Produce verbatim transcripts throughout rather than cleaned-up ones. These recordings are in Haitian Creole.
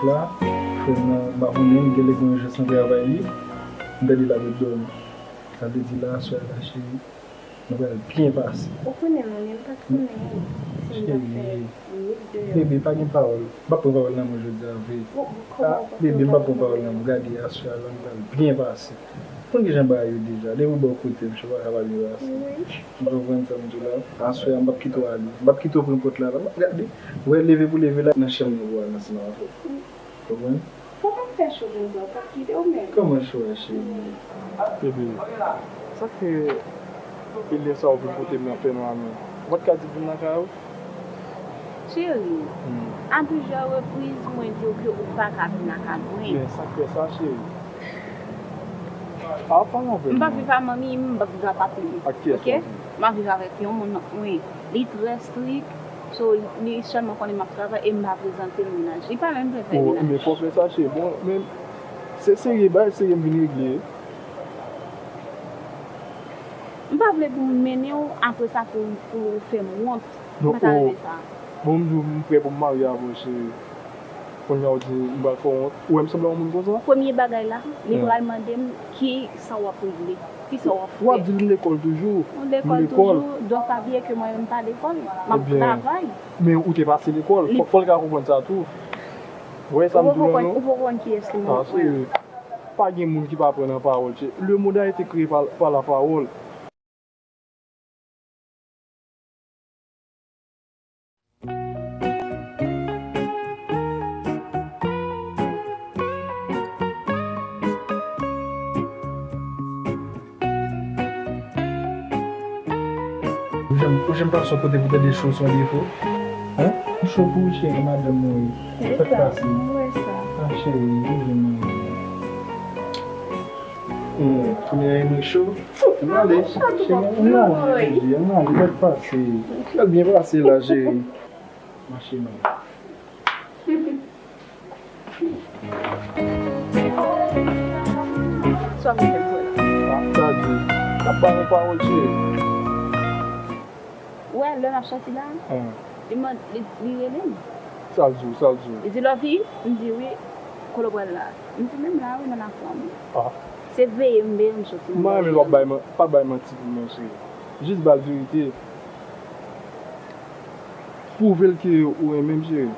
La, frè m nan, m pa konnen, li genlè gen yon jans nan travay li. M tande l ap ret dòmi. Sa vle di la, aswè a la, cheri, nou pral byen pase. Ou konnen m, men m pa t konnen si m t ap fè minit deyò. Bebe, pa gen pawòl. M p ap pran pawòl nan men w jodi a vre. Bebe, m p ap pran pawòl nan men w. Gade, aswè a la, nou pral byen pase. Ou konn kijan bagay yo deja. Depi w bò kote m, chou pa ka pa byen pase. Ou konprann sa m di w la? Aswè a, m p ap kite w ale. M p ap kite w pran pòt la, la. M ap gade. Ou wè, leve pou leve la, nan chanm nan pou w al ansanm avè m. Konprann? Kòman m fè cho konsa, w p ap kite w menm? Kòman cho a, cheri? Bebe, sa k fè lè sa w vin kote m nan fè nwa menm? Ou pa t ka di m vin nan kay ou? Cheri, a plizyè repriz, mwen di w ke ou pa ka vin lakay mwen. Men sa k fè sa, cheri? A, pale avè m. M p ap viv ak manmi m, m p ap viv ak papi m. Ak kiyès w ap viv? M ap viv avèk yon moun, wi. Li trè strik, so, li sèlman konnen m ap travay e m pa prezante l mennaj. Li pa menm vle fè mennaj. Men fòfè sa, cheri. Bon, men se serye, bagay serye m vin regle. M pa vle pou m mennen w, apre sa pou, pou w fè m wont. M pa ta renmen sa. Bon, m di w, m prè pou m marye avè w, cheri. Kounye a w di m pral fè w wont. Ou wè m sanble yon moun konsa? Premye bagay la, li pral mande m ki sa w ap regle, ki sa w ap fè. W ap di l m lekòl toujou. Ou lekòl toujou, donk sa vle di ke mwen menm m pa lekòl, m ap travay. Men ou te pase lekòl, fò, fò l ka konprann sa tou. Ou wè sa m di w la non? Ou poko konn kiyès li menm. Pa gen moun ki pa pran nan pawòl, cheri. Le monde a été créé par, par la parole. Ou janm, ou janm pase yon kote pou tande cho sou yon defo? Hein? Cho pou ou, cheri, madanm mwen. Sa k pase? Mwen sa. Ah, cheri, ou janm. Hmm, kounye a, mwen cho. Ann ale, cheri, ann ale, ann ale, lè pase. Fè l byen pase la, cheri. Mache non. Sa w ap fè m wè la? Ah, sa di, n ap ba nou pawòl, cheri. Ou wè, lè n ap sòti la, li mande, li, li rele m. Sa l di w, sa l di w? Li di, Lovie? M di, wi. Kote w pral la? M di, menm la, wi, nan lakou a m. Ah. Se veye m, veye m soti. M pa renmen lè w ap bay man-, pa bay manti pou mwen, cheri. Jis ba l verite. Pwouve l ke ou renmen m, cheri.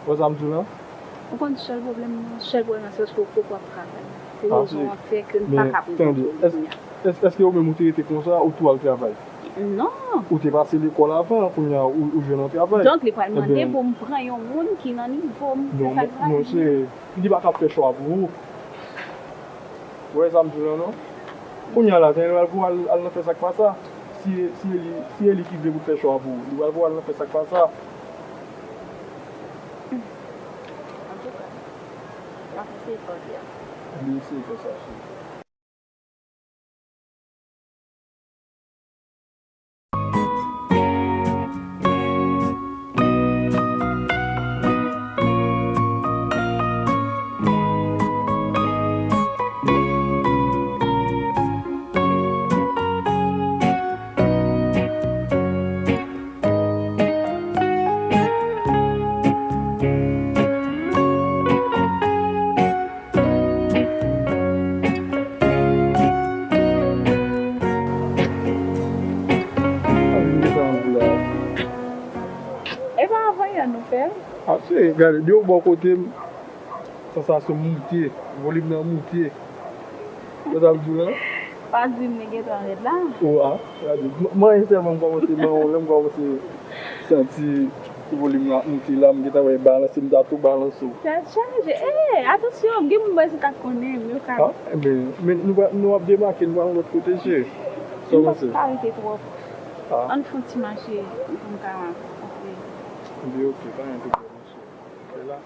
Ou wè sa m di w la? Ou konn sèl pwoblèm nan, sèl pwoblèm nan, se paske ou poko ap travay. Se rezon an fè ke m pa ka prezante w li kounye a. Èske ou menm ou te rete konsa, ou tou al travay? Non. Ou te pase lekòl avan, kounye a ou, ou jwenn yon travay. Donk, li pral mande pou m pran yon moun ki nan nivo m. Se sa l pral di. Non, cheri, li pa ka fè chwa pou ou. Ou wè sa m di w la, non? Kounye a la, li pral voye w al, al nan fè sa k pa sa. Si, si e li, si e li ki vle pou l fè chwa pou ou, li pral voye w al nan fè sa k pa sa. Antouka, m ap eseye fè w di a. Li eseye fè sa, cheri. E pa avanyè nou fè l? Ase, gade, depi w bò kote m, sansasyon moute, volim nan moute. Wè sa m di w la? Pa di m li gentan rèd la. O a, gade, m, manyen sèlman m kòmanse, manyen w, lè m kòmanse santi volim nan ap moute la, m gentan wè balanse, m ta tou balanse w. Tèt chaje. Ey, atansyon, gen moun bò isit k ap konnen m, yo ka. Ah, enben, men nou va, nou ap demake, nou pral yon lòt kote, cheri. Sa w panse? M p ap ka rete twòp. Ah. Ann fè yon ti mache pou m ka antre. Enben, oke, pa gen pwoblèm, cheri. Fè la.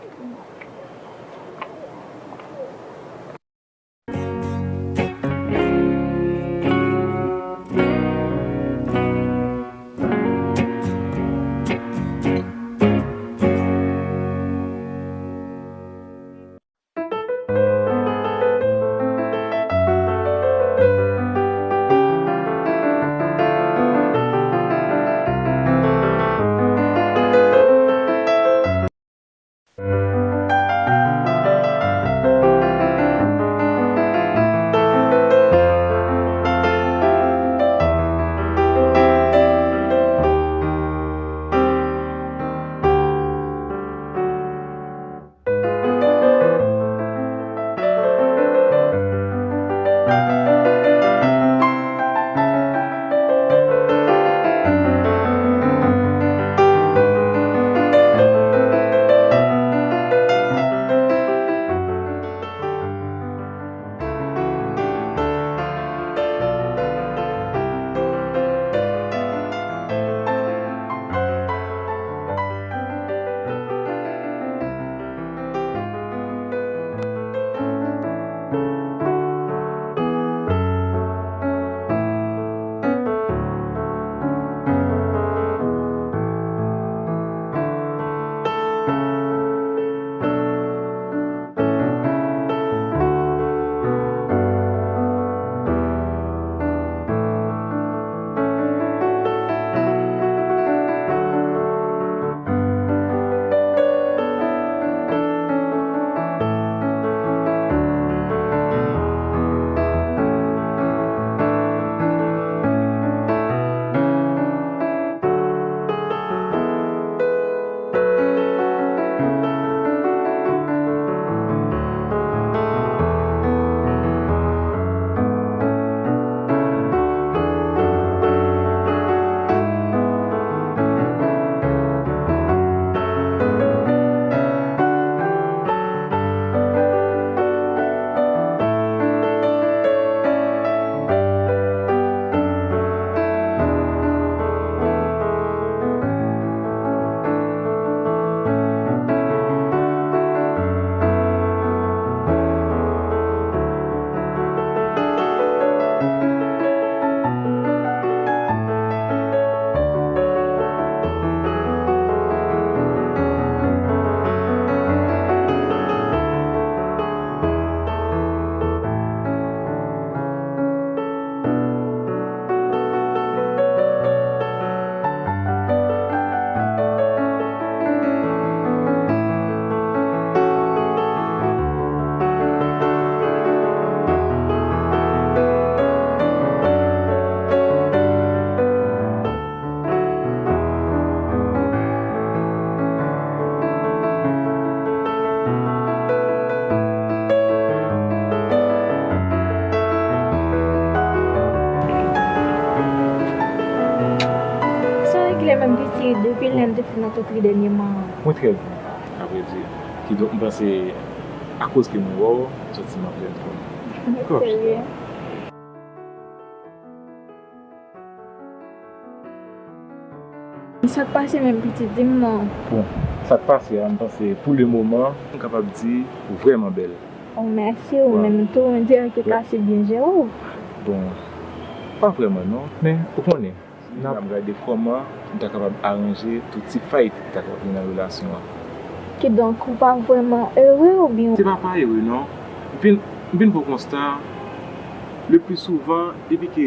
Depi lè n te fin rankontre dènyèman an. Mwen trè byen, avrèdi. Kidonk, m panse, akoz ke mwen wè w, m santi m ap jwenn kò m. Serye? Sa k pase menm, pitit, di m non. Bon, sa k pase a, m panse, pou le moman, m kapab di, ou vrèman bèl. Oh, mèsi, ou menm tou, on dirait que Cassie byen jere w. Bon, pa vrèman non, men ou konnen, n ap gade kòman m ta kapab aranje tout ti fay ki ta kapab gen nan relasyon an. Kidonk, ou pa vrèman ere oubyen? Se pa pa ere non. M vin, m vin fè yon konsta, le pli souvan, depi ke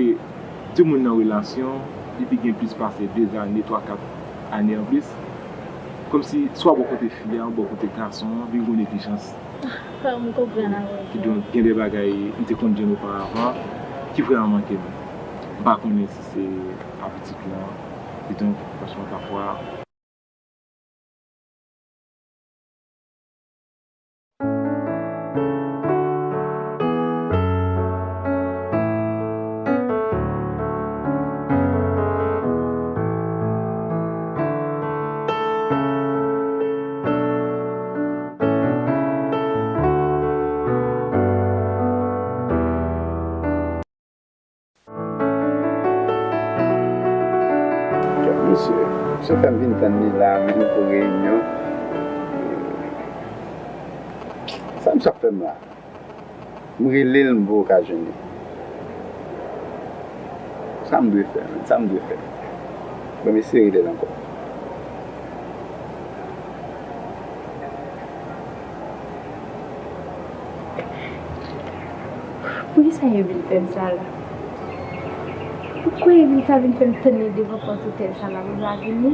de moun nan relasyon, depi gen plis pase de ane, twa, kat ane anplis, kòmsi swa bò kote fi a, bò kote gason an, vin gen yon neglijans. M konprann avè w. Kidonk, gen de bagay m te konn jwenn oparavan ki vrèman manke m. M pa konnen si se abitit lan. Kidonk, franchman, pafwa, Mesye, misye fè m vin tann li la, menm pou reyinyon. Sa misye ap fè m la? M rele l, m pa ka jwenn li. Sa m dwe fè, menm? Sa m dwe fè? Ban m eseye rele l ankò. Poukisa Evil fè m sa la? Poukwa Evil ta vin fè m tann li devan pòt otèl sa la pou l pa vini?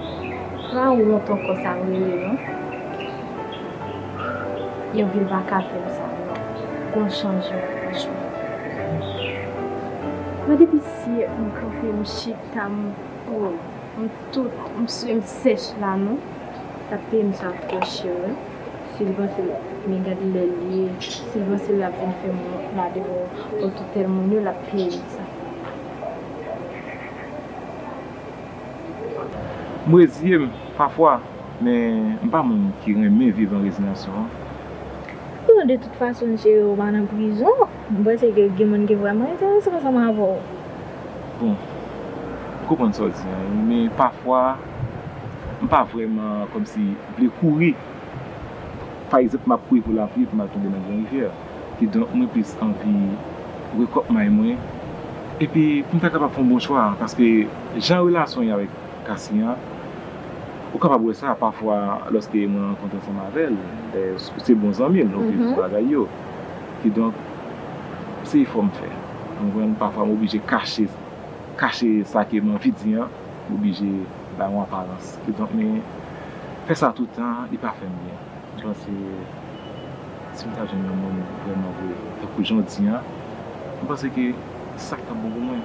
Pa wont ankò sa m rele non. Evil pa ka fè m sa non. Gon chanjman franchman. Mwen depi si m kanpe m chita m, oh, m tout, m swe m sèch la non. Sa peye m sa twò chè wi. Si l panse l, men gad lè l ye, si l panse l ap vin fè m wont la devan pòt otèl moun yo, l ap peye m sa. M reziye m pafwa, men m pa moun ki renmen viv an reziyasyon an. Bon, de tout fason, cheri, ou pa nan prizon. M panse ke gen moun ki vrèman enterese ansanm avè w. Bon, m konprann sa w di an, men pafwa, m pa vrèman kòmsi vle kouri. Pa egzanp, m ap kouri pou lapli epi m al tonbe nan gran rivyè. Kidonk, mwen plis anvi rekòt may mwen. Epi, pou m ta kapab fè yon bon chwa, paske jan relasyon an ye avèk Cassie an, ou kapab wè sa pafwa lòske mwen rankontre ansanm avè l, lè se bon zanmi l, nou viv tout bagay yo. Kidonk, se efò m fè. Ou konprann? Pafwa, m oblije kache, kache sa ke m anvi di an, m oblije bay yon aparans. Kidonk, men fè sa toutan, li pa fè m byen. M panse si m ta jwenn yon moun vrèman vre, tankou jan w di an, m panse ke se sa k t ap bon pou mwen.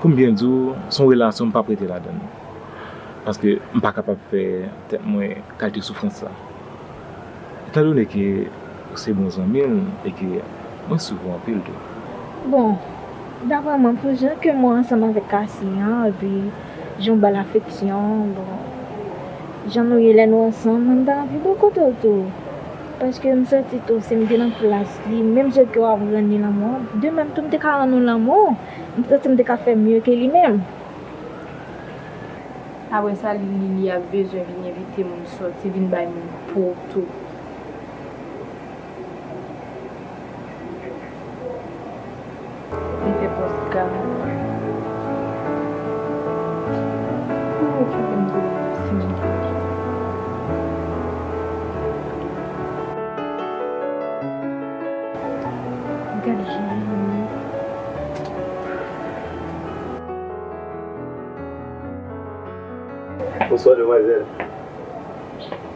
Pou m byen di w, se yon relasyon m p ap rete ladan l. Paske m pa kapab fè tèt mwen kalite soufrans sa. Etandone ke ou se bon zanmi l e ke mwen swiv ou anpil tou. Bon, daprè mwen, pou jan ke mwen ansanm avèk Cassie an, epi jan w ba l afeksyon, bon, jan nou ye lè nou ansanm, mwen m ta anvi bò kote w tou. Paske m santi tou, si m te nan plas li, menm jan ke w ap rann li lanmou an, de menm tou m te ka rann ou lanmou, m santi m te ka fè mye ke li menm. Apre sa, li, li, li ap bezwen vin envite moun sòti, vin bay moun po tou. Li fè pòs gad. Mwen fè m de siman. Gad jan li ye. Bonswa, demwazèl.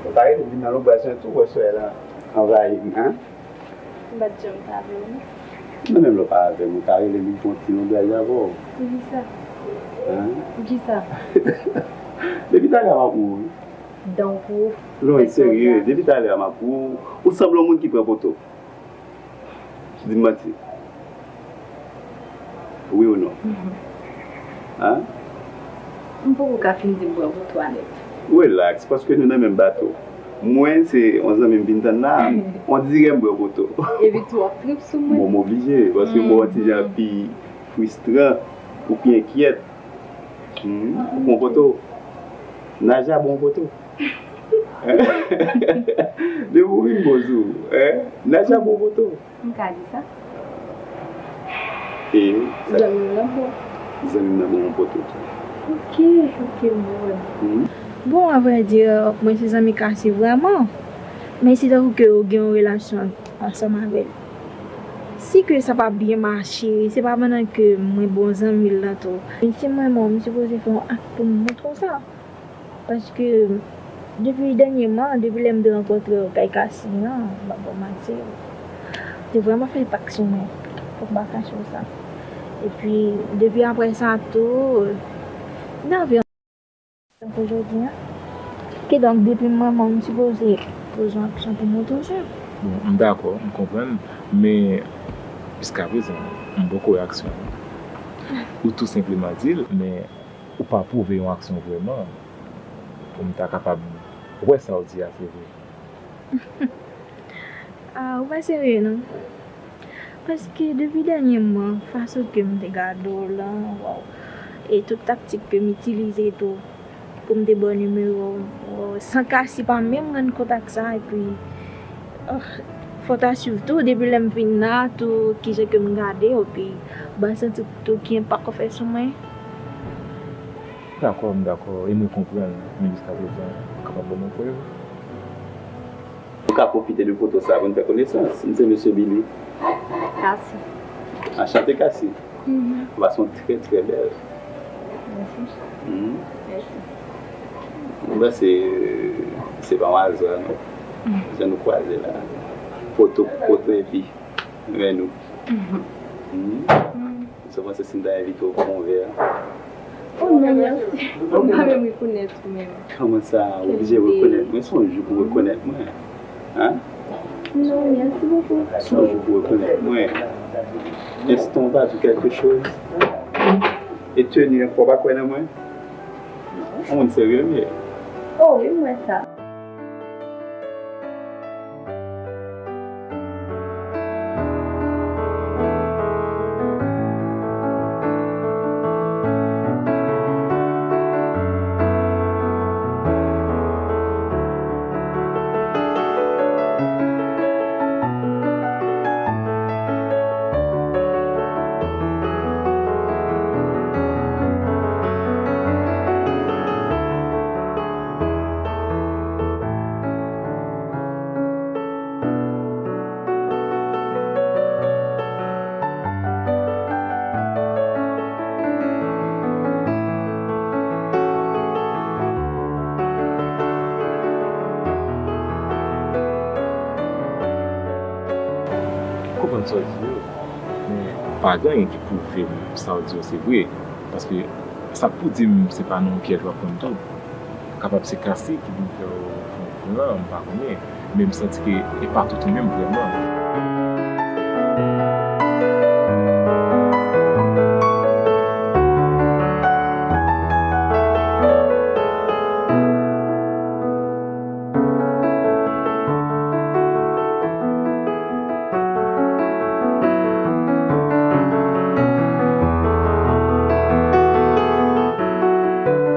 Ou ta rete vin nan lobrazyon tou wè solèy la anvayi m, en? M pa t janm ta avè w, non. Mwen menm lè w pa avè m, ou ta rele m, m pran ti lobrazyon avè w. Poukisa? En? Poukisa? Depi talè a m ap wè w, wi. Donk, ou... Non, serye, depi talè a m ap wè w, ou sanble yon moun ki pran poto. Di m manti. Wi ou non? An? M poko ka fin di m pran poto a nèt. Relax, paske nou nan menm bato. Mwen, se yon zanmi m vin tann la, on dirè m pran poto. Epi tou w ap trip sou mwen. Bon, m oblije, paske m wè w ti jan pi fristran, ou pi enkyèt. Hmm, ou pran poto. Naja bon poto. Depi ou vin bon sou, hein? Naja bon poto. M ka di sa? E, sa zanmi m nan bon. Zanmi m nan bon yon poto tou. Ok, ok, m wè. Mhm. Bon, a vrè di, mwen se zanmi Cassie vrèman. Men se tankou ke ou gen yon relasyon ansanm avè l. Si ke sa pa byen mache, se pa pandan ke mwen bon zanmi l lan tou. Men si mwen menm, m sipoze fè yon ak pou m montre w sa. Paske depi dènyèman, depi lè m te rankontre w kay Cassie an, m ap ba w manti, te vrèman fè enpak sou mwen. Fòk m pa kache w sa. Epi, depi apre sa tou, m anvi tankou jodi a. Kidonk, depi m renmen w, m sipoze poze yon aksyon pou m retounen. Bon, m dakò, m konprann, men jiskaprezan, m poko wè aksyon an. Ou tou senpleman di l, men ou pa pwouve yon aksyon vrèman pou m ta kapab wè sa w di a se vre. Ah, ou pa serye non. Paske depi dènyèman, fason ke m te gade w lan, waw, e tout taktik ke m itilize tou pou m te ba w nimewo w, waw, san Cassie pa menm rann kont ak sa, epi, oh, fò w ta swiv tou, depi lè m vin la tou, kijan ke m gade w, epi ban santi tou ki enpak w fè sou mwen. Dakò, m dakò, e mwen konprann, men jiskaprezan, ou kapab ban mwen prèv? Nou ka pwofite de poto sa pou n fè konesans. M se mesye Billy. Cassie. Anchante, Cassie. Mhm. Ou pase yon trè, trè bèl. Mèsi. Mhm. Mèsi. Mwen panse se pa yon aza, non. Mhm. Jan nou kwaze la. Poto, poto epi, men nou. Mhm. Mhm. Mhm. Sa w panse si m ta envite w pou yon vè? Oh non, mèsi. Ou pa menm rekonèt ou menm. Kòman sa, ou oblije rekonèt mwen? Se yon jou pou rekonèt mwen. Hein? Non, mèsi bokou. Se yon jou pou rekonèt mwen. Instant ou pa di quelque chose. E teni an, fò w pa kwè nan mwen. Yon moun serye m ye. Oh, wi, m wè sa. Konprann sa w di yo, men pa gen anyen ki pwouve m sa w di yo se vre. Paske sa k pou di m se pa nan yon pyèj w ap pran m tou. Kapab se Cassie ki vin fè w pran plan, m pa konnen. Men m santi ke e pa tout ou menm vrèman.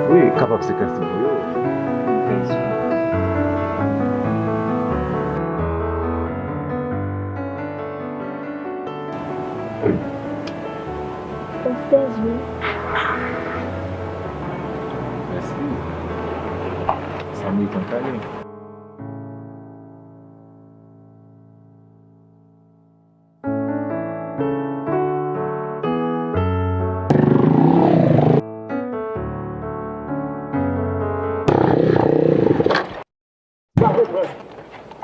Wi, kapab se Cassie vre. Mèsi. Sa meritan kale. Pa konprann.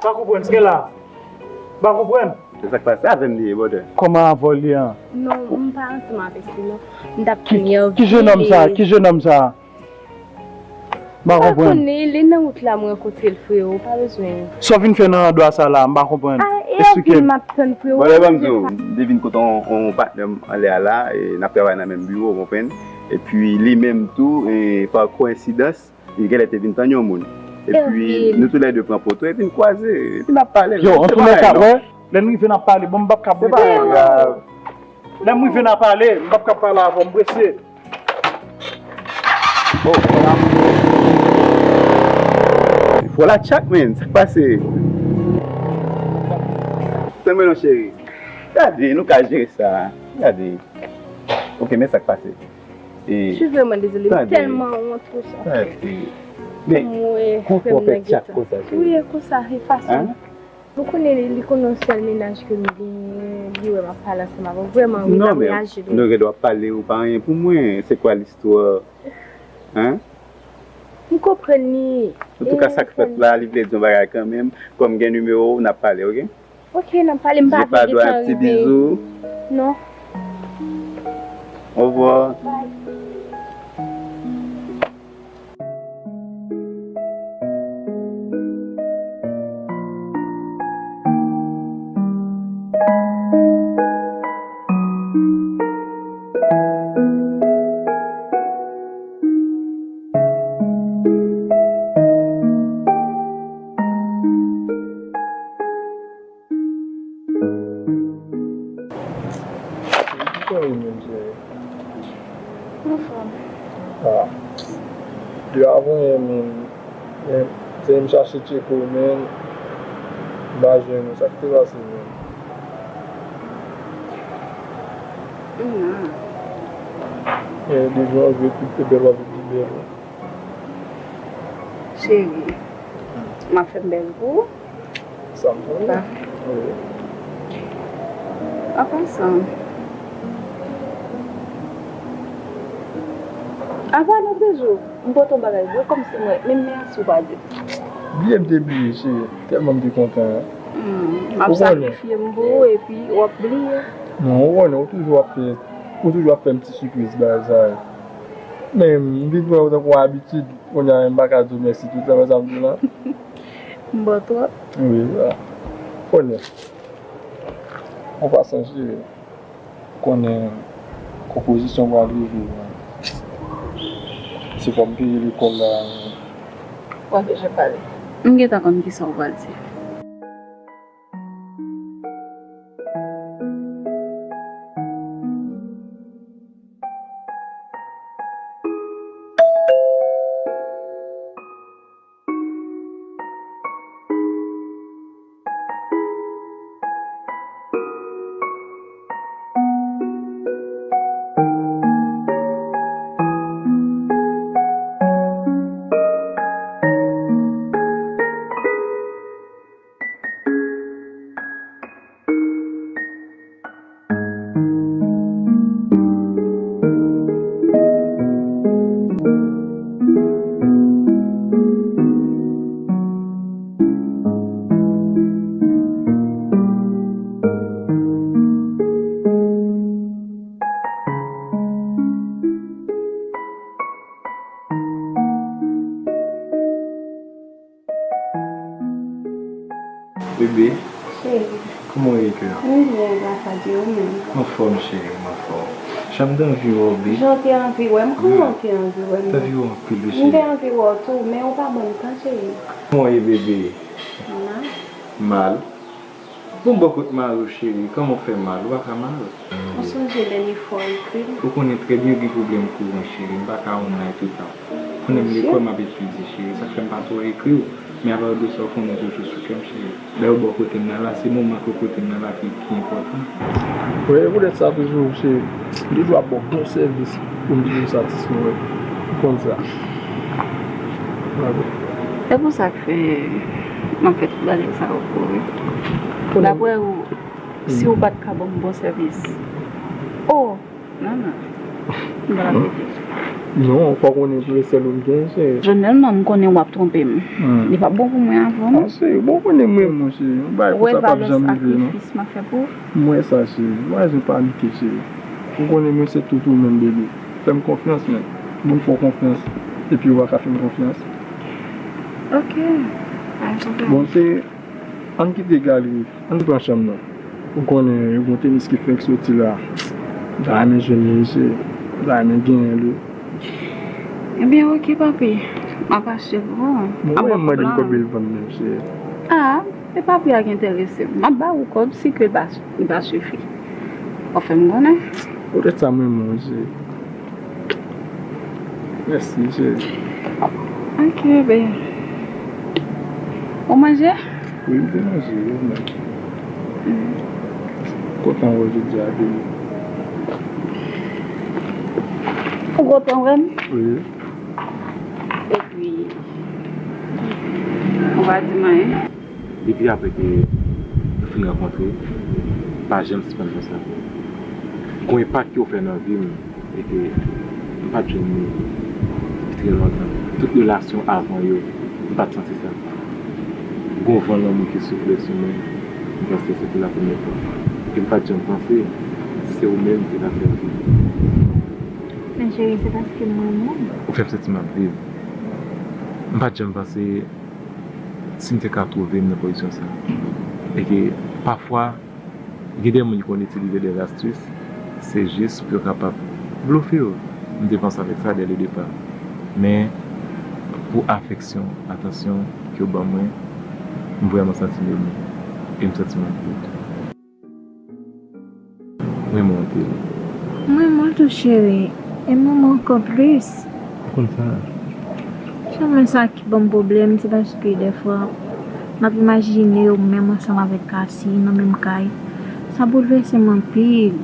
Pa konprann, sa k la? Pa konprann. Se sa k pase avè m li ye, brother. Kòman avè w li an? Non, m pa ansanm avèk li, non. M t ap tann yo. Ki jenòm sa? Ki jenòm sa? M pa konprann. Konnen, li nan wout la, m rankontre l, frewo, ou pa bezwen. Sa w vin fè nan andwa sa la, m pa konprann. Ah, e anpil m ap tann, frewo. Bon, lè ban m di w, m te vin kote yon, yon patnè m anlè a la, e n ap travay nan menm biwo, w konprann? Epi li menm tou, e, pa koyensidans, li genlè te vin tann yon moun. Epi nou toulède pran poto, epi n kwaze, epi n ap pale. Yo, antoulèka, wè, lè n rive n ap pale, bon, m p ap ka. Se pa grav. Lè m rive n a pale, m p ap ka pale avè w, m prese. Oh, vwala tchak, men, sa k pase? Tanmen non, cheri. Gade, nou ka jere sa. Gade. Ok, men sa k pase. E, je vrèman dezole, m tèlman wont pou sa. Gade. Men, konpò fè tchak konsa, cheri. Wi, e konsa, e fason. Hein? Ou konnen li, li konnen yon sèl mennaj ke m genyen, li wè m ap pale ansanm avè w. Vrèman, wi, l ap reyaji. Non, men, nou gen dwa pale, ou pa anyen pou mwen. Se kwa listwa? Hein? M konprann li. Antouka, sa k fèt la, li vle di yon bagay kanmenm. Kòm gen nimewo w, n ap pale, ok? Ok, n ap pale, m pa vle gen tan rive. Non. Au revoir. Bye. Ki kote w ye menm, cheri? Anfòm. Ah. Depi avanyè menm, men, se m chache tcheke w, men m pa jwenn ou. Sa k te pase menm? Nan. Men depi w anvi pi bèl, w ap vin pi bèl. Cheri, m ap fè m bèl pou ou. Sa m konnen. Wi. An pasan, avan n ap bezwen, m pote yon bagay pou ou, kòmsi mwen, menm mèsi ou pa di m. Bliye m te bliye, cheri. Tèlman m te kontan. Hmm, m ap sakrifye m pou ou, epi w ap bliye. Non, ou konnen, ou toujou ap fè, ou toujou ap fè m ti sipriz bagay sa yo. Men, m vin pran yo tankou yon abitid. Kounye a, m pa ka di w mèsi tout tan, wè sa m di w la? M ba w twòp. Wi, sa. Konnen. An pasan, cheri. Konnen konpozisyon pral rive, men. Se fò m peye lekòl la, men. W ap bezwen pale. M gentan konn kisa w pral di. Bebe. Cheri. Kòman w ye, kè? M byen, gras a Dye, ou menm? M anfòm, cheri, m anfòm. Jan m te anvi wè w, bebe. Jan w te anvi wè m, kòman w te anvi wè m? M te anvi wè w anpil, wi, cheri. M te anvi wè w tou, men ou pa ban m tan, cheri. Kòman w ye, bebe? Mal. Mal? Bon, bò kot mari w, cheri, kòman w fè mal? Ou pa ka mal. Ou sonje dènye fwa w ekri m? Ou konnen trè byen, gen pwoblèm kouran, cheri. M pa ka online toutan. Ou konnen m lekòl m ap etidye, cheri. Sa k fè m pa twò ekri w. Men apa de sa, ou konnen toujou sou kè m, cheri. Dayè, bò kote m nan la, se moman ak kote m nan la ki, ki enpòtan. Wi, e poutèt sa toujou, cheri. M toujou ap ba w bon sèvis pou m toujou satisfè w. Ou konn sa. Bravo. Se pou sa k fè m ap fè tout bagay sa yo pou ou, wi. Pou daprè ou, si ou pa t ka ban m bon sèvis. Oh! Non, non. M pa t ap rete. Non, ou pa konnen pou e sèl ou m gen, cheri. Jounèlman, m konnen w ap twonpe m. Hmm. Li p ap bon pou mwen avè w, non. Ah, cheri, bon, ou konnen m renmen w, cheri. Yon bagay konsa p ap janm rive, non. Ou wè valè sakrifis m ap fè pou ou? M wè sa, cheri. M pa bezwen panike, cheri. Ou konnen mwen se tout ou menm, bebe. Fè m konfyans, men. Ban m fè w konfyans. Epi ou pa ka fè m konfyans. Ok. Pa gen pwoblèm. Bon, se, ann kite galeri. Ann pran chanm nan. Ou konnen, yon bon tenis ki fenk soti la. M ta renmen jwenn li, mesye. Ba, men genyen li. Ebyen, oke, papi. M ap achte pou ou. Bon, ou mande m konbyen l vann menm, cheri. Ah, e papi a ki enterese m. M ap ba ou kòb si ke l pa, li pa sifi. W ap fè m konnen. Poutèt sa, m renmen w, cheri. Mèsi, cheri. Ok, bebe. Ou manje? Wi, m te manje, wi, men. Kontan wè w jodi a, bebe. Ou kontan wè m? Wi. Epi, ou pa di m anyen? Depi apre ke nou fin rankontre, m pa janm sispann panse a ou. Gon enpak ke w fè nan vi m e ke m pa t jwenn li depi trè lontan. Tout relasyon avan yo, m pa t santi sa. Gon van lanmou ki soufle sou mwen, m panse se pou la premyè fwa. E m pa t janm panse si se ou menm ki ta fè m viv. Men cheri, se paske m renmen w. Ou fè m santi m ap viv. M pa t janm panse si m te ka twouve m nan pozisyon sa. E ke pafwa, gen de moun ki konn itilize de astis, se jis pou yo kapab blofe w. M te panse avèk sa dè le depa. Men, pou afeksyon, atansyon ke w ban mwen, m vrèman santi m eme. E m santi m ap viv. Mwen monte. Mwen monte, cheri. E mwen ankò plis. Ou konn sa? Sèlman sa ki ban m pwoblèm, se paske dèfwa, m ap imajine w menm ansanm avèk Cassie nan menm kay. Sa boulvèse m anpil.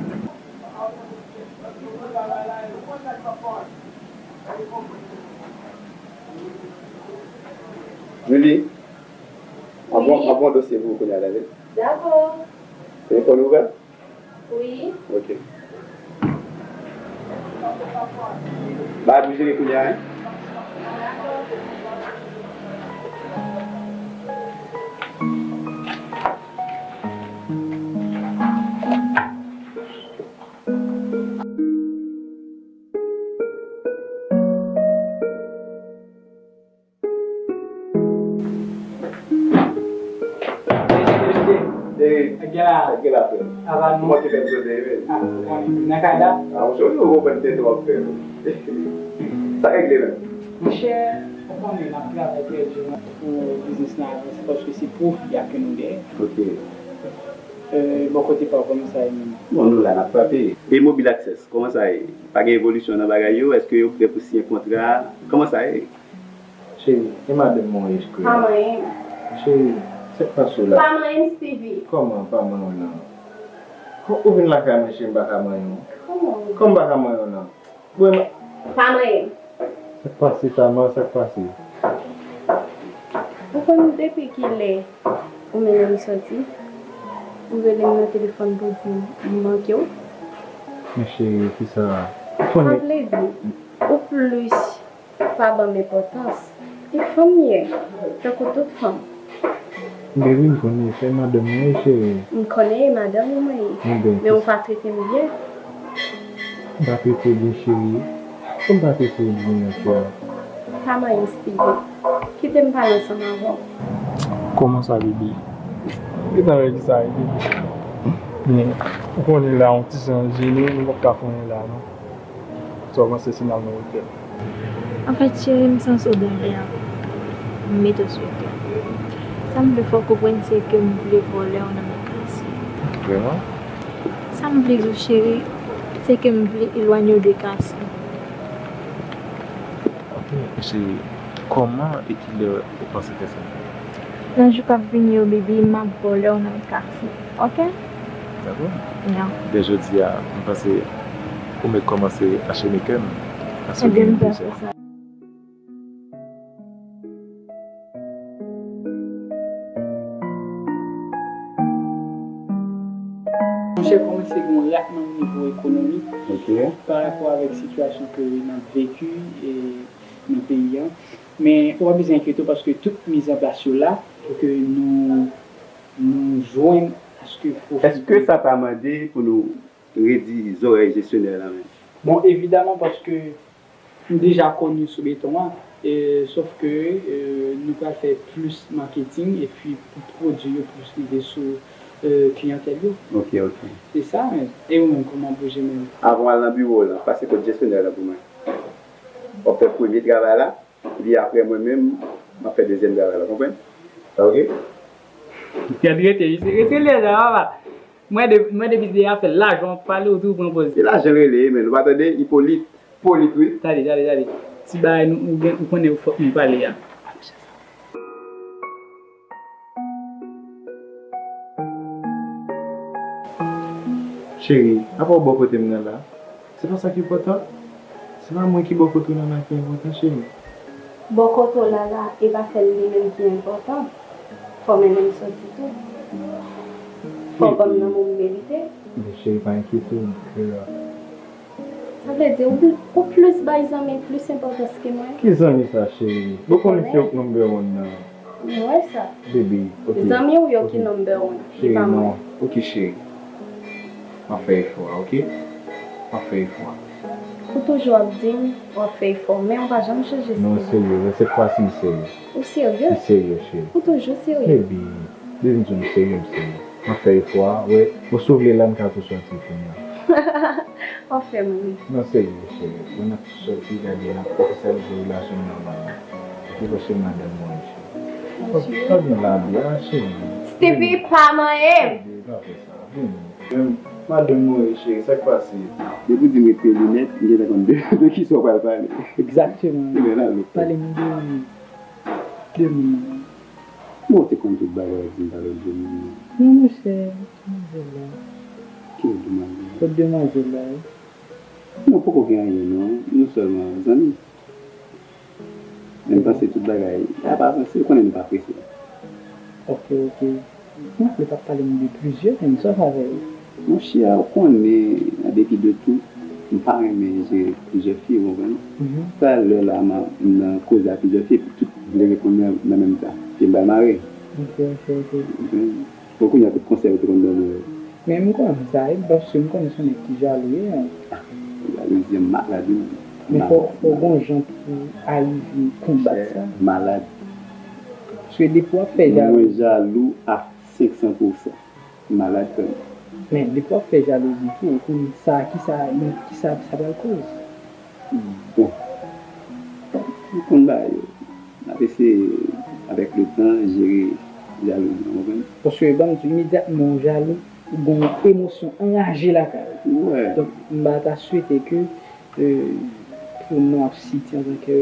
Julie, an bon, an bon dosye pou ou kounye a, tande? Dakò. Se yon fò nouvèl? Wi. Ok. Bagay pou jere kounye a, hein? Hey, hey, hey. Hey, sa k gen la, frè? Sa va, non? Kòman te fè m jodi, men? Ah, ou konnen, nan kay la. Ah, ou jodi, ou konprann tenten w ap fè, non? Sa k regle menm? Monchè, ou konnen, n ap travay trè di pou biznis la avanse, paske se pwofi a ke nou genyen. Ok. Euh, bò kote pa w, kòman sa ye menm? Bon, nou la, n ap frape. E Mobile Access, kòman sa ye? Pa gen evolisyon nan bagay yo? Èske yo prè pou siyen kontra? Kòman sa ye? Cheri, e madanm mwen eskri a? Pa manyen m. Cheri, sa k pase w la? Pa manyen m, Steevy. Kòman pa manyen w nan? Kò, ou vin lakay mwen, cheri, m pa ka manyen w? Kòman? Kòman m pa ka manyen w nan? Bon, e ma- Pa manyen m. Sa k pase, Tama? Sa k pase? Ou konn depi kilè ou mennen m soti? Ou rele m nan telefòn pou di m manke w? Men cheri, kisa? Sa vle di, ou plis pa ban m enpòtans. E fanm m ye, tankou tout fanm. Baby, m konnen se madanm mwen ye, cheri. M konnen e madanm ou mwen ye. Men ou pa trete m byen. M pa trete w byen, cheri. Pou m pa trete w byen, mon cœur? Pa manyen m, Steevy. Kite m pale ansanm avè w. Kòman sa, bebe? Gentan wè kisa ye, bebe. Men, ou konnen la, yon ti jan jene, nou p ap ka konnen la, non. Sa w panse si n al nan otèl? Anfèt, cheri, m santi w dèyè a. M mete w sou otèl. Sa m vle fè w konprann, se ke m vle vòlè w nan men Cassie. Vrèman? Sa m vle di w, cheri, se ke m vle elwanye w de Cassie. Ok, cheri, kòman e kilè ou panse fè sa? Nan jou k ap vini yo, baby, m ap vòlè w nan men Cassie. Ok? Dakò. Yeah. Dè jodi a, m panse ou mèt kòmanse achte mekè m. Paske ou gen yon dezè. Monchè, kòmanse gen yon rat nan nivo ekonomi. Ok. Pa rapò avèk sitiyasyon ke n ap veki e nan peyi a. Men ou pa bezwen enkyete w paske tout mizanplas yo la pou ke nou, nou jwenn aske pwofi. Èske sa ta mande pou nou redi zòrèy jesyonè la menm? Bon, evidaman, paske nou deja konn yo sou beton an, e, sòf ke, e, nou pral fè plis maketing epi pou pwodui yo plis rive sou, euh, kliyantèl yo. Ok, ok. Se sa menm. E ou menm, kòman pou je menm? Avan w al nan biwo w lan, pase kot jesyonè lan pou mwen. W ap fè premye travay la, epi apre mwen menm, m ap fè dezyèm travay la, konprann? Sa ok? Gad rete, misye rete lè sa, papa. Mwen de, mwen depi se afè lajan w ap pale, ou tou pran pòz. Se lajan l rele, men ou pa tande, Ipolit. Polit, wi. Tande, tande, tande. Ti bagay nou, ou gen, ou konnen fòk nou pale a. Cheri, apa w bò kote m nan la? Se pa sa ki enpòtan. Se pa mwen ki bò kote w nan la ki enpòtan, cheri. Bò kote w la la, e pa sèl li menm ki enpòtan. Fò w mennen m soti tou. Fò w ban m nan moun m merite. Men cheri, pa enkyete w, girl. Sa vle di, ou, ou plis bay zanmi plis enpòtans ke mwen? Ki zanmi sa, cheri? Ou konnen se ou k number one nan. M wè sa. Baby, ok. Zanmi w yo ki number one, li pa mwen. Cheri, non. Ok, cheri. M ap fè efò a, ok? M ap fè efò a. Ou toujou ap di m w ap fè efò, men ou pa janm chanje stil. Non, serye, men sèt fwa si m serye. Ou serye? M serye, cheri. Ou toujou serye? Baby, baby, m di w m serye, m serye. M ap fè efò a, wè. Bon, si w vle la, m ka tou sòti kounye a. W ap fè m ri. Non, serye, cheri. Bon, n ap sòti, gade, n ap ofisyalize relasyon nou nòmalman. Epi, paske madanm mwen, cheri. Ou pa gen labi a, cheri. Stevie, pa manyen m. Baby, pa fè sa. Vini. Madanm mwen, cheri, sa k pase? Depi w di m ret peye linèt, m gentan konn de, de kisa w pral pale. Egzakteman. Pale m de, de moun nan. Bon, w te konn tout bagay, di m pale w de moun nan. Non, monchè, demwazèl la. Ki demwazèl? Kot demwazèl la, wi. Non, poko gen anyen, non. Nou sèlman zanmi. Men m panse tout bagay ap avanse, ou konnen nou pa prese. Ok, ok. Ou vle t ap pale m de plizyè moun, sa w fè avè yo? Monchè, ou konnen, an depi de tout, m pa renmen jere plizyè fi, ou konprann? Mhm. Talè la, m a, m nan koze a plizyè fi, epi tout vle reponn nan, nan menm tan. Epi m pral mare. Ok, ok, ok. Ou konprann? Bon, kounye a, tout konsèy ou te konn ban mwen yo. Men m konn sa, e, paske m konnen se yon nèg ki jalou ye, en. Ah, jalouzi an malad, wi. Men fò, fò gon jan pou w arive konbat sa. Malad. Paske depi w ap fè jalou. Mwen jalou a senk san pou san. Malad frè m. Men depi w ap fè jalouzi tou, ou konn sa, kisa, kisa sa pral koz? Bon. Ou konn bagay yo. N ap eseye, avèk le tan, jere jalouzi an, w konprann? Paske, ban m di w, imedyatman w jalou, ou gen yon emosyon anraje lakay ou. Wi. Donk, m pa ta swete ke, euh, pou non ap site antanke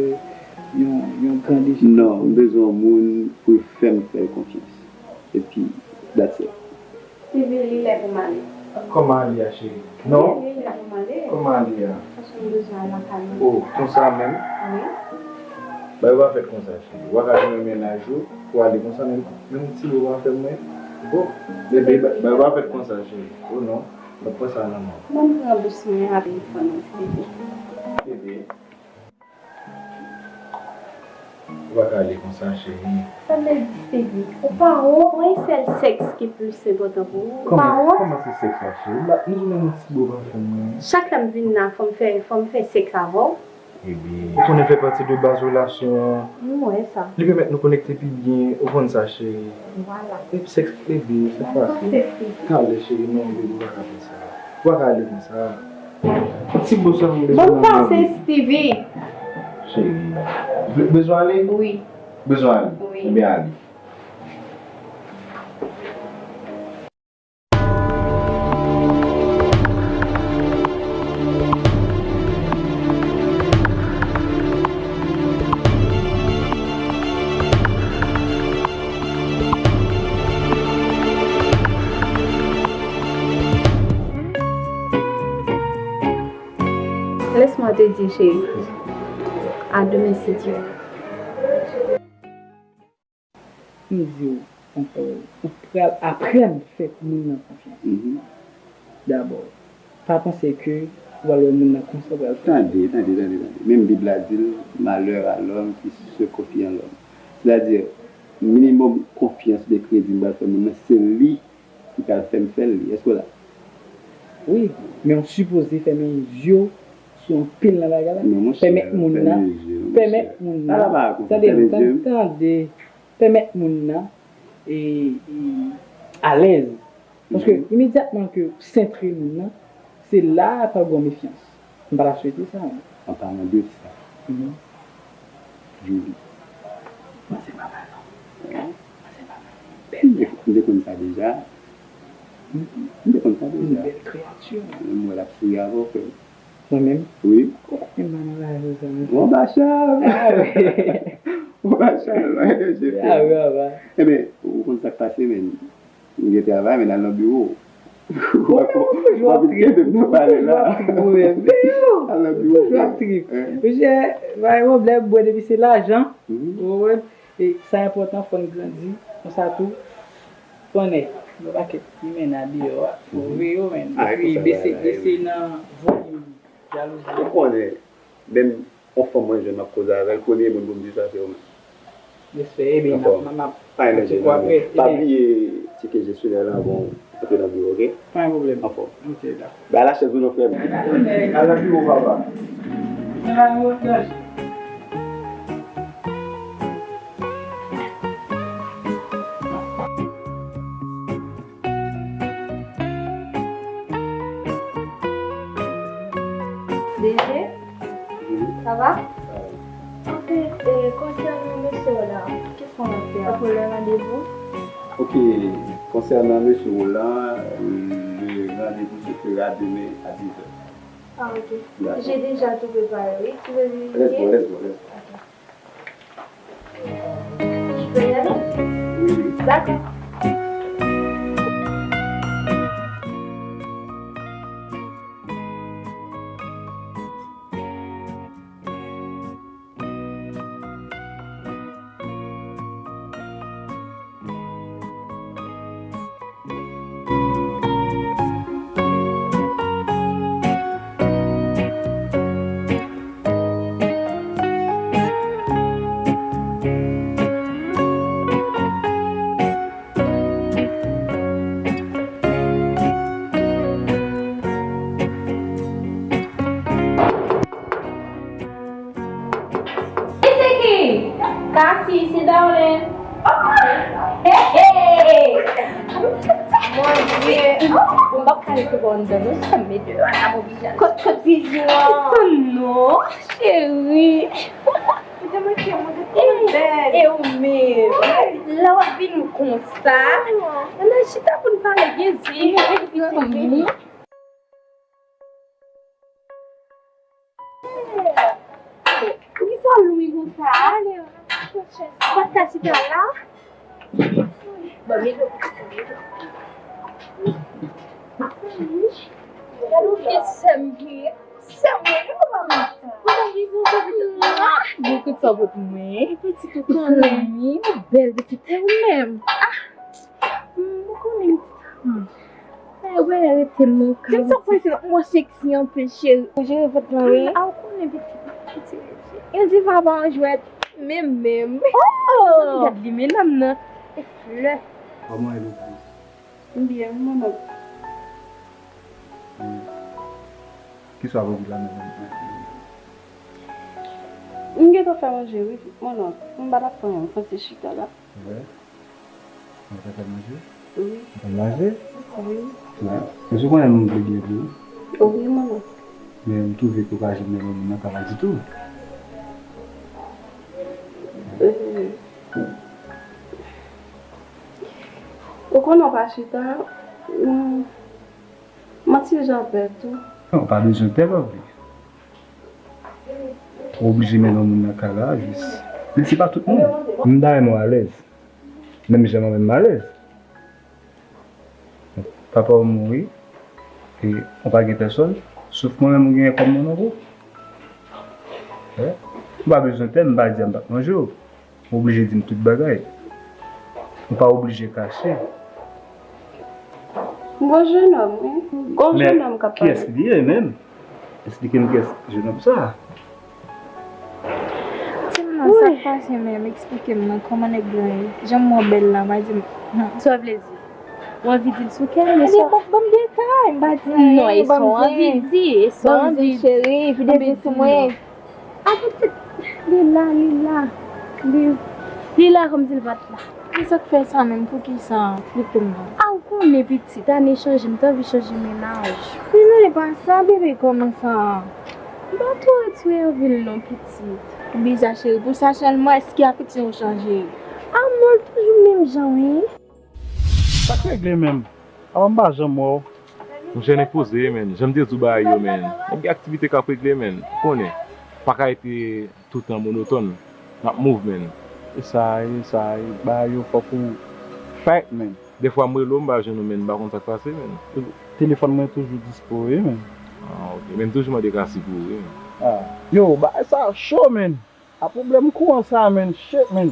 yon, yon gran defi. Non, m bezwen yon moun pou l fè m fè l konfyans. Epi, that's it. Steevie, li lè pou m ale. Kòman ale a, cheri? Non. Li lè pou m ale. Kòman ale a? Paske m bezwen al lakay mwen. Oh, konsa menm? Wi. Bagay yo pa fèt konsa, cheri. Ou pa ka jwenn yon mennaj ou pou ale konsa, menm, menm ti bo pa fè mwen. Bon, bebe, bagay yo pa fèt konsa, cheri. Oh non, m ap pran sa nan men w. Ban m pran bous mwen a telefòn nan, Steevie. Bebe. Ou pa ka ale konsa, cheri. Sa vle di, Steevie, ou pa wont, yon sèl sèks ki plis enpòtan pou ou. Ou pa wont? Kòman, kòman se sèks la, cheri? Ou pa, nou jwenn yon ti bo pa fè mwen. Chak lè m vin la, fò m fè, fò m fè sèks avè w. Ebyen, ou konnen fè pati de baz relasyon an. M wè sa. Li pèmèt nou konekte pi byen, ou konn sa, cheri. Vwala. Epi sèks, bebe, se fasil. Talè, cheri, non, bebe, ou pa ka fè sa. Ou pa ka ale konsa. Ti bo sa m bezwen nan men w. Bon, pase, Steevie. Cheri, be-, bezwen ale? Wi. Bezwen ale? Wi. Ebyen, ale. Laisse-moi te dire, chérie. À demain, si Dieu veut. M di w ankò, ou pral aprann fè moun nan konfyans. Mhm. Dabò, pa panse ke w al wè moun nan konsa w pral fè. Tande, tande, tande, tande. Menm Bib la di l, malheur à l'homme qui se confie en l'homme. Sètadi, minimòm konfyans oubyen kredi m pral fè moun nan, se li ki pral fè m fè l li. Èske w la? Wi, men w sipoze fèmen je w sou anpil nan bagay la. Non, monchè, pèmèt moun nan, pèmèt moun nan, tande, tande, pèmèt moun nan, e, e, alèz. Paske imedyatman ke w sentre moun nan, se la a pral gen yon mefyans. M pa ta swete sa, mwen. An palan de sa, Julie, mwen se papa l. Mwen se papa l. M te konn sa deja. M te konn sa deja. Yon bèl kreyati. Mwen, l ap souri avè w, frè m. Mwen menm? Wi. Ou pa menm nan bagay sa, non? Bon, Bachar! Ah, wi. Bon, Bachar, non, je t'aime. Ah, wi, wi. Ebyen, ou konn sa k pase, men. M gen travay, men al nan biwo. W ap, w ap kite m nan pale la. Al nan biwo. Toujou ap trip. Mesye, pa gen pwoblèm, mwen, depi se lajan. Ou konprann? E sa enpòtan, fò n grandi. Konsa tou, konnen, gen yon pakèt imèn deyò a, fò w veye yo, men. Epi, bese, bese nan volim jalouzi. Ou konnen, menm yon fanm mwen jwenn, m ap koze avè l, premye moun pou m di sa, se ou menm. Respè, ebyen, m ap, m ap, m ap, pa bliye tike jesyonè lan avan w antre nan biwo, oke? Pa gen pwoblèm. Anfòm. Ok, dakò. Bay la chèz ou non, frè m. Al nan biwo, papa. D G, sa va? Sa va. Anfèt, e, konsènan mesye w la, kisa w ap fè pou lè randevou? Ok, konsènan mesye w la, le rendez-vous se fera demain à dix heures. Ah, ok. J'ai déjà tout préparé, oui. Tu veux vérifier? Let's go, let's go, let's go. Ok. Je peux y aller? Oui, oui. D'accord. It's a key. Cassie, sit down, Lynn. Oh! Hey, hey! Mon Dieu! Bon, m p ap ka resevwa w anndan non, sa m mete la, m oblije ale. Kot, kot bizou an? Tann non, cheri. Ou te manke, mwen te tou bèl. E ou menm? Lè w ap vin konsa, ann al chita pou n pale, gen zen, gen zanmi. Poukisa w lwen konsa? Ou pa t ka chita la? Bon, men, gade ou gen sè m gen. Sè mwen, yo pa konn sa. Ou pa gen yon bon kout sa pou mwen. Pitit ou konnen. Zanmi, ou bèl pitit, e ou menm? Ah, m konnen pitit. Ay, wè, rete non, di m sa pou mwen, mwen seksi anpil, cheri. Ou jere vant lan, wi. A, ou konnen pitit, pitit. Yon diva pa yon jwèt, menm, menm. Oh! Gad li, men nanm nan. E flè. Kòman e, Louvri? M byen, wi, mon onk. Kiswa pou la menm? M gentan fè manje, wi, mon onk. M pa t ap fè anyen, m panse chita la. Vre? Mwen te fè manje? Wi. Fè manje? Wi. Wi. Mesye konnen m vle byen pou ou. Wi, mon onk. Men m twouve ke ou pa janm renmen moun nan travay ditou. Wi. Ou konnen w pa chita, m, m ti jan pè tou. Non, ou pa bezwen pè, pa vre. Ou oblije mennen yon moun nan kay la, jis. Men se pa tout moun. M ta renmen w alèz. Menm jan mwen menm m alèz. Papa w mouri, e ou pa gen pèsòn, sof mwen menm ou genyen kòm mon onk. Ou pa bezwen pè, m pa di a m p ap manje w. Ou oblije di m tout bagay. Ou pa oblije kache. Gon jennonm, wi. Gon jennonm k ap pale. Men kiyès li ye menm? Esplike m kiyès jennonm sa. Di m non, sa k pase menm? Eksplike m non, kòman nèg lan ye? Jan m wè w bèl la, pa di m. Sa w vle di? Ou anvi di l sou kè m, e sa? Ebyen, ban, ban m detay, m pa di anyen, ban m zen. Non, e sa w anvi di, e sa w anvi di. Ban m zen, cheri, vide zen sou mwen. A, poutèt li la, li la. Li, li la kòmsi l pa t la. Men sa k fè sa menm? Poukisa? Eksplike m non. A, ou Konnen pitit, ane chanje, m t anvi chanje mennaj. Men non, e pa sa, bebe, kòman sa? M pa twò ret sou Hervil non, pitit. Biza cheri, pou sa sèlman, èske afeksyon ou chanje? Amò, l toujou menm jan, wi. Sa k regle menm? Apa m pa janm wè w. Monchè, nèg poze, man. Jan m te di w bagay yo, man. Nèg gen aktivite k ap regle, man. Ou konnen, pa ka rete toutan monotòn. N ap move, man. E sa, e sa, e bagay yo fòk ou fight, man. Dèfwa m rele w, m pa jwenn ou, man, m pa konn sa k pase, man. Telefòn mwen toujou dispo, wi, man. Ah, ok. Men m toujou mande Kasi pou ou, wi, man. Ah. Yo, bagay sa cho, man. A pwoblèm kouran sa, man. Shit, man.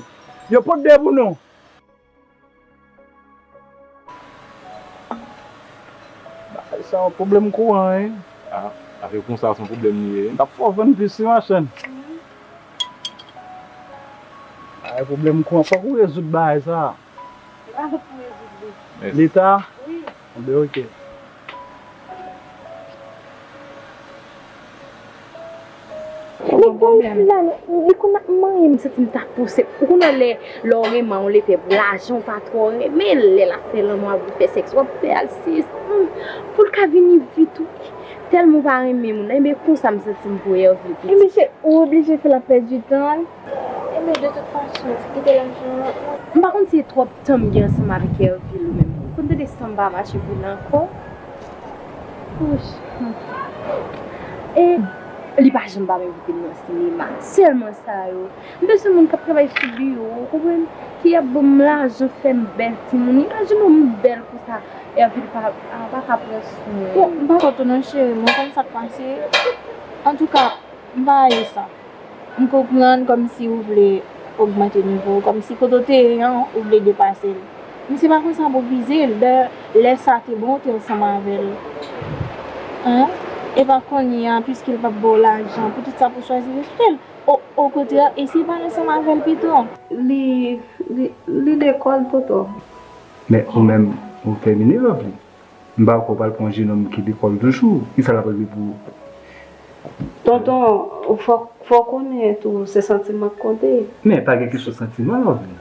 Yo, pot de pou nou. Bagay sa, pwoblèm kouran, wi. Ah, afè kouran sa, se yon pwoblèm li ye. M t ap fè w vann plis, wi, machann. Ay, pwoblèm kouran, fòk ou rezoud bagay sa. Se pa nou pou rezoud li. Mèsi. Leta? Wi. Anben, oke. Men kòm fi la, li konn ap manyen m, santi m ta pouse. Ou konnen lè, lè w renmen yon lepè pou lajan, w pa twò renmen l. Lè l ap fè lanmou, ap fè sèks, w ap fè al sezi. Hmm, pou l ka vini vit, wi. Tèlman w pa renmen moun nan, enben konsa m santi m pou Hervil pitit. Enben se ou oblije fè l ap pèdi tan l. Enben de tout fason, kite lajan an. M pa konn si se twòp tan m gen ansanm avèk Hervil ou menm. Ou konn tande san m pa mache pou li ankò. Wouch. E li pa janm pa envite m nan sinema. Sèlman sa yo. M bezwen moun k ap travay sou biwo, ou konprann? Ki ap ban m lajan, fè m bèl timoun. Imajine w m bèl konsa. Hervil pa, a, pa ka pran swen. Bon, m pa konn non, cheri, mwen konn sa k pase. Antouka, m pa rayi sa. M konprann kòmsi ou vle ogmante nivo w, kòmsi kote w te ye an, ou vle depase l. Men se pa konsa pou w vize l. Dayè, lè sa te bon, ou te ansanm avè l. Hein? E pa kounye a, piske l p ap ba w lajan, poutèt sa pou w chwazi rejeté l. O, okontrè, eseye pale ansanm avè l pito. Li, li, li lekòl, tonton. Men ou menm, ou feminen, Lovely. M pa kwè w pral pran yon jenòm ki lekòl toujou. Kisa l ap regle pou ou? Tonton, fò, fò w konnen tou, se santiman k konte. Men pa gen kesyon santiman, Lovely.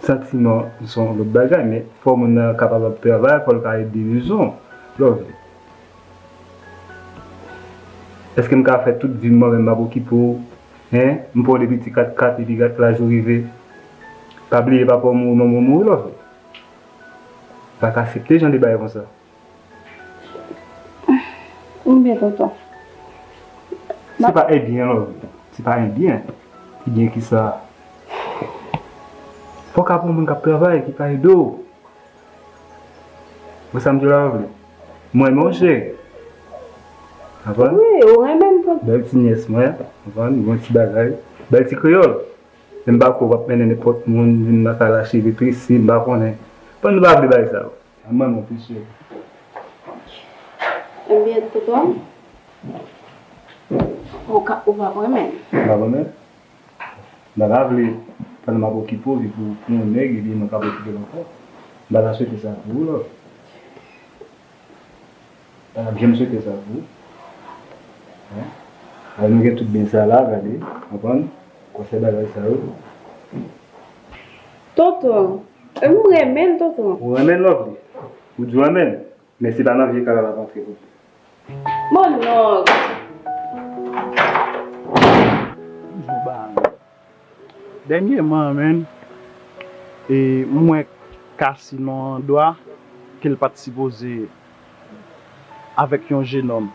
Santiman, se yon lòt bagay, men fò moun nan kapab ap travay, fò l ka ede rezon. Lovely. Èske m ka fè tout vi m mwen menm m ap okipe w? Hein? M pran w depi ti kat kat epi gad laj ou rive. Pa bliye papa w mouri, manman w mouri, Lovely. M pa ka aksepte jan de bagay konsa. M byen, tonton. Se pa ebyen, Lovely. Se pa ebyen. Ebyen kisa? Fò w ka pran moun k ap travay, ki ka ede w. Wè sa m di w la, Lovely? Mwen renmen w, cheri. Konprann? Wi, ou renmen m tou. Bèl ti nyès mwen, konprann? Bon ti bagay. Bèl ti kreyòl. Men m pa kwè w ap mennen nenpòt moun vin nan kay la, cheve trese, m pa konnen. Bon, nou pa vle bagay sa yo. Mwen renmen w plis, cheri. Ebyen, tonton. Ou ka, ou p ap renmen m. M p ap renmen? M pa ta vle, pandan m ap okipe w, epi pou yon nèg, epi mwen k ap okipe l ankò. M pa ta swete sa pou ou, non. M pa t ap janm swete sa pou ou. Hein? Alò nou gen tout byen sa la, gade, konprann? Konsèy bagay sa yo. Tonton, m renmen l, tonton. Ou renmen l, Lovely? Ou di w renmen l? Men se pa nan vye kay la l ap antre, Lovely. Mon onk. Toujou ba nou. Dènyèman, menn, e, m wè Kasi nan yon andwa ke l pa t sipoze avèk yon jenòm.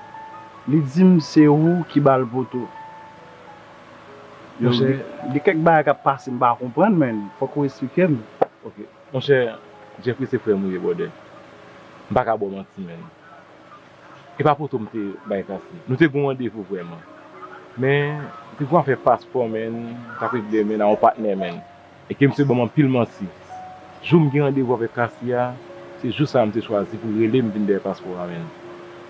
Li di m se ou ki ba l poto. Yo, monchè, gen, gen kèk bagay k ap pase m pa konprann, menn. Fòk ou esplike m. Ok. Monchè, Jeffrey se frè m ou ye, brother. M pa ka ba w manti, menn. E pa poto m te bay Kasi. Nou te gen yon randevou vrèman. Men, te gen afè paspò, menn, k ap regle, menn, a yon patnè, menn. E ke misye ban m anpil manti. Jou m gen randevou avèk Kasi a, se jou sa a m te chwazi pou l rele m vin dèyè paspò a, menn.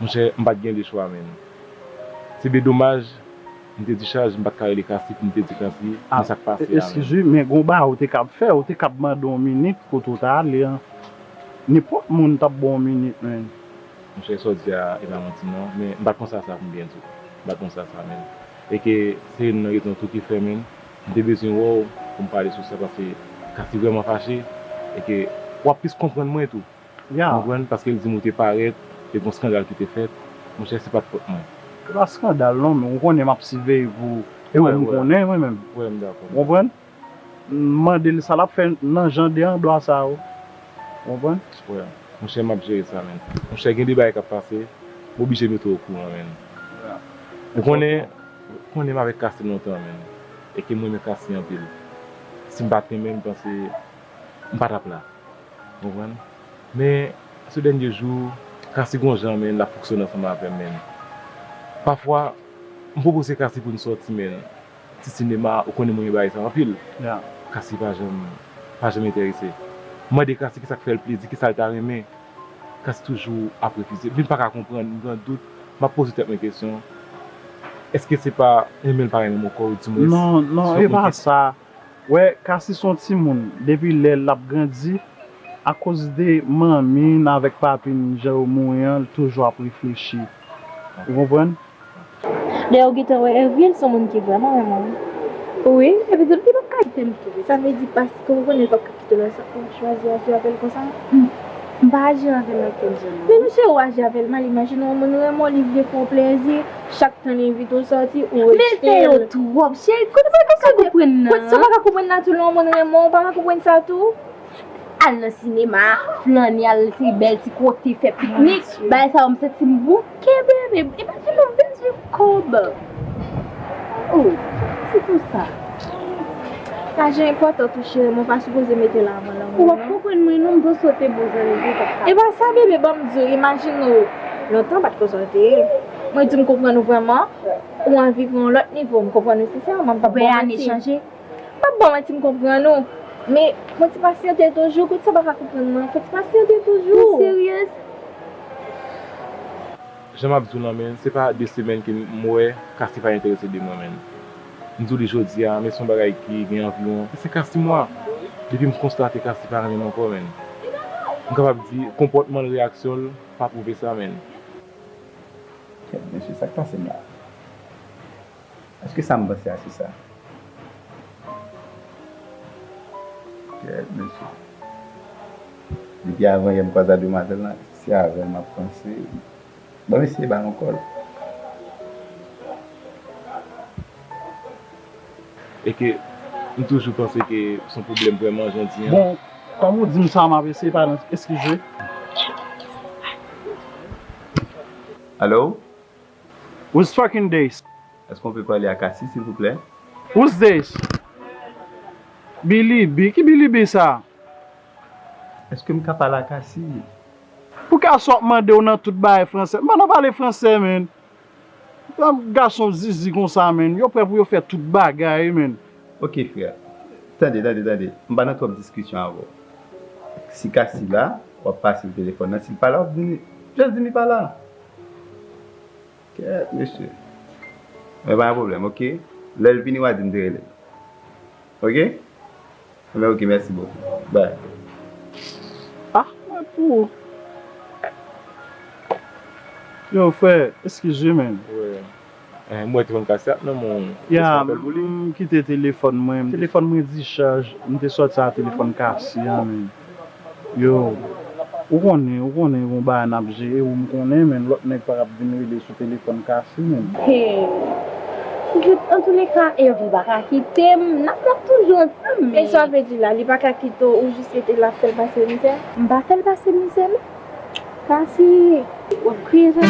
Monchè, m pa t gen lechwa, menn. Se byen domaj, m te dichaj, m pa t ka rele Kasi pou m te di Kasi, men sa k pase a, menn. Eskize, men gon bagay ou te kab fè, ou te kab mande yon minit kote w t ale an. Nenpòt moun t ap ba w yon minit, menn. Monchè, sa w di a, e pa manti non, men m pa t panse a sa pou m byen di w. M pa t panse a sa, menn. E ke se youn nan rezon tou ki fè, menn, m te bezwen wè w pou m pale sou sa, paske Kasi vrèman fache, e ke w ap plis konprann mwen tou. Ya. Ou konprann? Paske l di m ou te parèt, e gon skandal ki te fèt. Monchè, se pa t fòt mwen. Se pa skandal non, men ou konnen m ap siveye pou, pou m konnen mwen menm. Wè, m dakò. Ou konprann? M mande l sa l ap fè nan jan de andwa sa yo. Ou konprann? Wè. Monchè, m ap jere sa, menn. Monchè, gen de bagay k ap pase, m oblije mete w okouran, menn. Ou konnen, ou konnen m avèk Cassie lontan, menn. E ke m renmen Cassie anpil. Si m pa t renmen, m panse m pa t ap la. Ou konprann? Men, se dènye jou, Cassie gon jan, menn, l ap fonksyone ansanm avè m, menn. Pafwa, m pwopoze Cassie pou n sòti, menn. Ti sinema, ou konnen mwen renmen bagay sa anpil. Cassie pa janm, pa janm enterese. M mande Cassie kisa k fè l plezi, kisa l ta renmen. Cassie toujou ap refize. Epi m pa ka konprann, m gen dout, m ap poze tèt mwen kesyon. Èske se pa renmen l pa renmen m ankò, ou di mwen? Non, non, e pa sa. Wè, Cassie se yon timoun, depi lè l ap grandi, akoz de manmi n avèk papi n, jan yo mouri an, l toujou ap reflechi. Ou konprann? Dayè, ou gentan wè Hervil se yon moun ki vrèman renmen w. Wi, epi tou, li p ap ka kite m tou. Sa vle di, paske ou konnen l p ap ka kite w la, sa fè w chwazi aji avè l konsa? M, m pa aji avè l nan okenn jan, non. Men monchè, ou aji avè l mal. Imajine yon moun renmen w, li vle fè w plezi, chak tan li envite w sòti, ou rejte l. Men fè yo twòp, cheri, kote sa pa ka konprann nan? Kote sa pa ka konprann la tou, lè yon moun renmen w, ou pa ka konprann sa tou? Al nan sinema, flannen, al se bèl ti kote, fè piknik. Bagay sa yo, m santi m bouke, bebe. Imajine w bezwen kòb. Oh, se pou sa. Lajan enpòtan tou, cheri, men w pa sipoze mete l avan lanmou, non. Ou p ap konprann mwen, non, m panse w te bon zanmi, ou p ap ka. E pa sa, bebe, ban m di w, imajine w, lontan w pa t konsa w te ye. Mwen di m konprann ou vrèman, ou anvi pran yon lòt nivo, m konprann ou sensèman, m p ap ba w manti. Ou pè ane chanje? M p ap ba w manti, m konprann ou. Men, fò w ti pasyante toujou. Kote sa pa ka konprann mwen? Fò w ti pasyante toujou. Ou seryez? Jan m ap di w lan, menn, se pa de semèn ke m wè Cassie pa enterese de mwen, menn. M di w li jodi a, men se yon bagay ki gen anviwon senk a sis mwa. Depi m konstate Cassie pa renmen m ankò, menn. M kapab di, konpòtman l, reyaksyon l, pa pwouve sa, menn. Kèt, mesye, sa k pase m la? Èske sa m panse a se sa? Kèt, mesye. Depi avan yè m kwaze ak demwazèl lan, se avè l m ap panse. Bon, mesye, ba l yon kòl. E ke m toujou panse ke se yon pwoblèm vrèman, jan w di an. Bon, kòm ou di m sa, m ap eseye pale, eskize. Alo? Who's talking this? Èske w pe pale a Cassie, silvouplè? Who's this? Billy B? Ki Billy B sa? Èske m ka pale a Cassie? Pou ka sa w ap mande w nan tout bagay fransè? M pa nan pale fransè, menn. Gason zizi konsa, menn. Yo prè pou yo fè tout bagay, menn. Ok, frè. Tande, tande, tande. M pa nan twòp diskisyon avè w. Si Cassie la, w ap pase l telefòn nan. Si l pa la, w ap di li, just di m li pa la. Kèt, mesye. Men pa gen pwoblèm, ok? Lè l vini, w a di m te rele l. Ok? Enben, ok, mèsi bokou. Bye. Ah, mwen pou. Yo, frè, eskize, menn. Wi. Eh, m wè telefòn Cassie ap nan men w. Ya, m kite telefòn mwen. Telefòn mwen dichaj. M te sòti a telefòn Cassie an, menn. Yo, ou konnen, ou konnen yon bagay n ap jere, ou m konnen, menn, lòt nèg pa t ap vin rele sou telefòn Cassie, menn. Hey. Antouleka, Hervil pa ka kite m, n ap, n ap toujou ansanm, men. E sa w vle di la, li pa ka kite w, ou jis rete la ap fè l pase mizè? M pa fè l pase mizè, non. Cassie, w ap kriye sa.